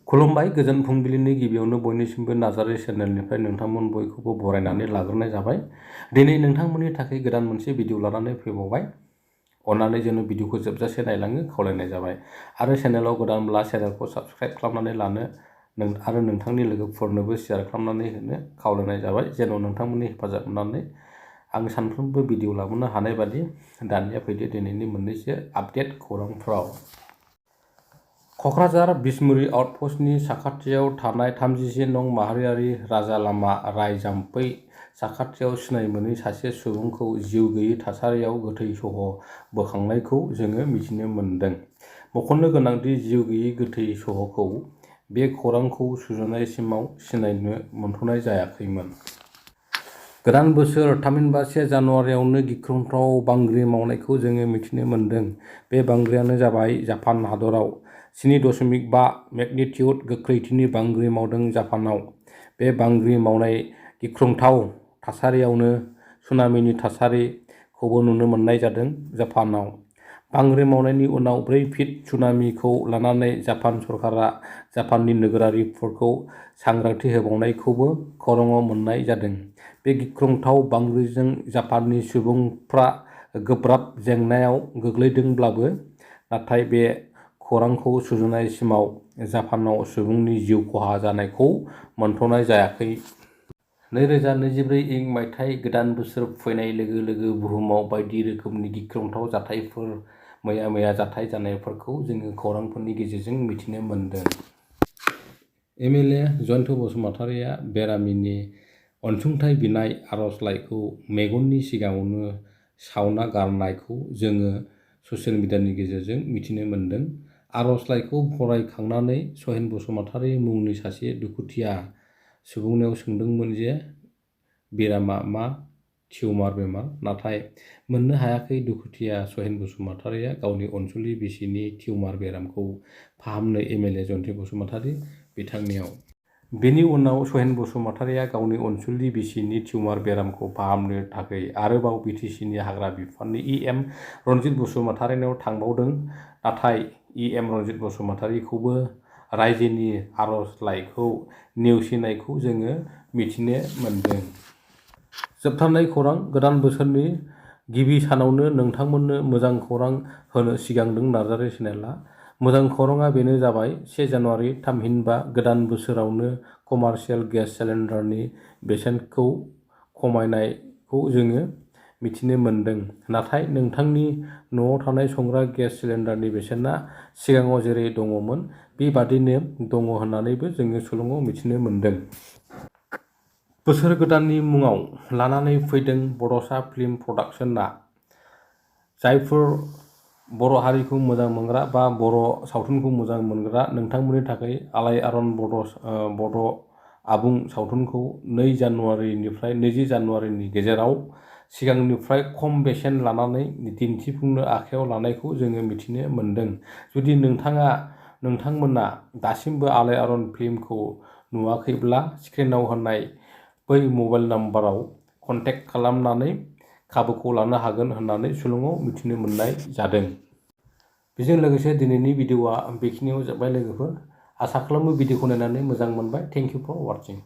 खुलुमबाय गोजोन फुंबिलिनि गिबियावनो बयनिसिमबो नार्जारी चेनेलनिफ्राय नोंथांमोन बयखौबो बरायनानै लाग्रोनाय जाबाय। दिनै नोंथांमोननि थाखाय गोदान मोनसे भिडिअ लानानै फैबावबाय। अन्नानै जोङो भिडिअखौ जोबजासे नायलांनो खावलायनाय जाबाय आरो चेनेलाव गोदानब्ला चेनेलखौ साबस्क्राइब खालामनानै लानो आरो नोंथांनि लोगोफोरनोबो शेयार खालामनानै होनो खावलायनाय जाबाय जेन' नोंथांमोननि हेफाजाब मोननानै आं सानफ्रोमबो भिडिअ लाबोनो हानाय बादि दानिया फैदो दिनैनि मोननैसो आपडेट खौरांफ्राव। क'क्राझार बिसमुरि आउटप'स्टनि साखाथियाव थानाय 31 नं माहारियारि राजा लामा राय जाम्फै साखाथियाव सिनाय मोनै सासे सुबुंखौ जिउ गैयै थासारियाव गोथै सह' बोखांनायखौ जोङो मिथिनो मोन्दों। मख'नो गोनांदि जिउ गैयै गोथै सह'खौ बे खौरांखौ सुजुनायसिमाव सिनायनो मोनथ'नाय जायाखैमोन। गोदान बोसोर थामहिनबा 1 जानुवारियावनो गिख्रंथाव बांग्रि मावनायखौ जोङो मिथिनो मोन्दों। बे बांग्रियानो जाबाय जापान हादराव 7.5 मेगनिटिउड गोख्रैथिनि बांग्रि मावदों जापानाव। बे बांग्रि मावनाय गिख्रंथाव थासारियावनो सुनामिनि थासारिखौबो नुनो मोननाय जादों जापानाव। बांग्रि मावनायनि उनाव 4 फिट सुनामिखौ लानानै जापान सरकारा जापाननि नोगोरारिफोरखौ सांग्रांथि होबावनायखौबो खौराङाव मोननाय जादों। बे गिख्रंथाव बांग्रिजों जापाननि सुबुंफ्रा गोब्राब जेंनायाव गोग्लैदोंब्लाबो नाथाय बे खौरांखौ सुजुनायसिमाव जापानाव सुबुंनि जिउ खहा जानायखौ मोनथ'नाय जायाखै। 2024 इं मायथाइ गोदान बोसोर फैनाय लोगो लोगो बुहुमाव बायदि रोखोमनि गिख्रंथाव जाथायफोर मैया जाथाय जानायफोरखौ जोङो खौरांफोरनि गेजेरजों मिथिनो मोन्दों। एमएलए जयन्त बसुमतारीया बेरामिनि अनसुंथाइ बिनाय आर'जलाइखौ मेगननि सिगाङावनो सावना गारनायखौ जोङो ससियेल मिडियानि गेजेरजों मिथिनो मोन्दों। आर'जलाइखौ फरायखांनानै सहेन बसुमतारी मुंनि सासे दुखुथिया सुबुंनियाव सोंदोंमोन जे बेरामा मा टिउमार बेमार, नाथाय मोननो हायाखै दुखुथिया सहेन बसुमतारीया गावनि अनसुलि बिसिनि टिउमार बेरामखौ फाहामनो एमएलए जयन्त बसुमतारी बिथांनियाव। बेनि उनाव सहेन बसुमतारीया गावनि अनसुलि बिसिनि टिउमार बेरामखौ फाहामनो थाखाय आरोबाव बिटिसिनि हाग्रा बिफाननि इएम रनजित बसुमतारीनाव थांबावदों। नाथाय इएम रनजित बसुमतारीखौबो रायजोनि आर'जलाइखौ नेवसिनायखौ जोङो मिथिनो मोन्दों। जोबथारनाय खौरां गोदान बोसोरनि गिबि सानावनो नोंथांमोननो मोजां खौरां होनो सिगांदों नार्जारी चेनेलआ। मोजां खौराङा बेनो जाबाय 1 जानुवारि थामहिनबा गोदान बोसोरावनो कमार्शियेल गेस सिलिन्डारनि बेसेनखौ खमायनायखौ जोङो मिथिनो मोन्दों। नाथाय नोंथांनि न'आव थानाय संग्रा गेस सिलिन्डारनि बेसेना सिगाङाव जेरै दङमोन बेबादिनो दङ होननानैबो जोङो सुलुङाव मिथिनो मोन्दों। बोसोर गोदाननि मुङाव लानानै फैदों बड'सा फिल्म प्रडाक्शनआ। जायफोर बर' हारिखौ मोजां मोनग्रा बा बर' सावथुनखौ मोजां मोनग्रा नोंथांमोननि थाखाय आलायारन बड' आबुं सावथुनखौ 2 जानुवारिनिफ्राय 20 जानुवारिनि गेजेराव सिगांनिफ्राय खम बेसेन लानानै दिन्थिफुंनो आखायाव लानायखौ जोङो मिथिनो मोन्दों। जुदि नोंथांमोना दासिमबो आलायारन फिल्मखौ नुवाखैब्ला स्क्रिनाव होनाय बै मबाइल नाम्बाराव कन्टेक्ट खालामनानै खाबुखौ लानो हागोन होननानै सुलुङाव मिथिनो मोननाय जादों। बेजों लोगोसे दिनैनि भिडिअआ बेखिनियाव जोब्बाय लोगोफोर। आसा खालामो भिडिअखौ नायनानै मोजां मोनबाय। Thank you for वाचिं।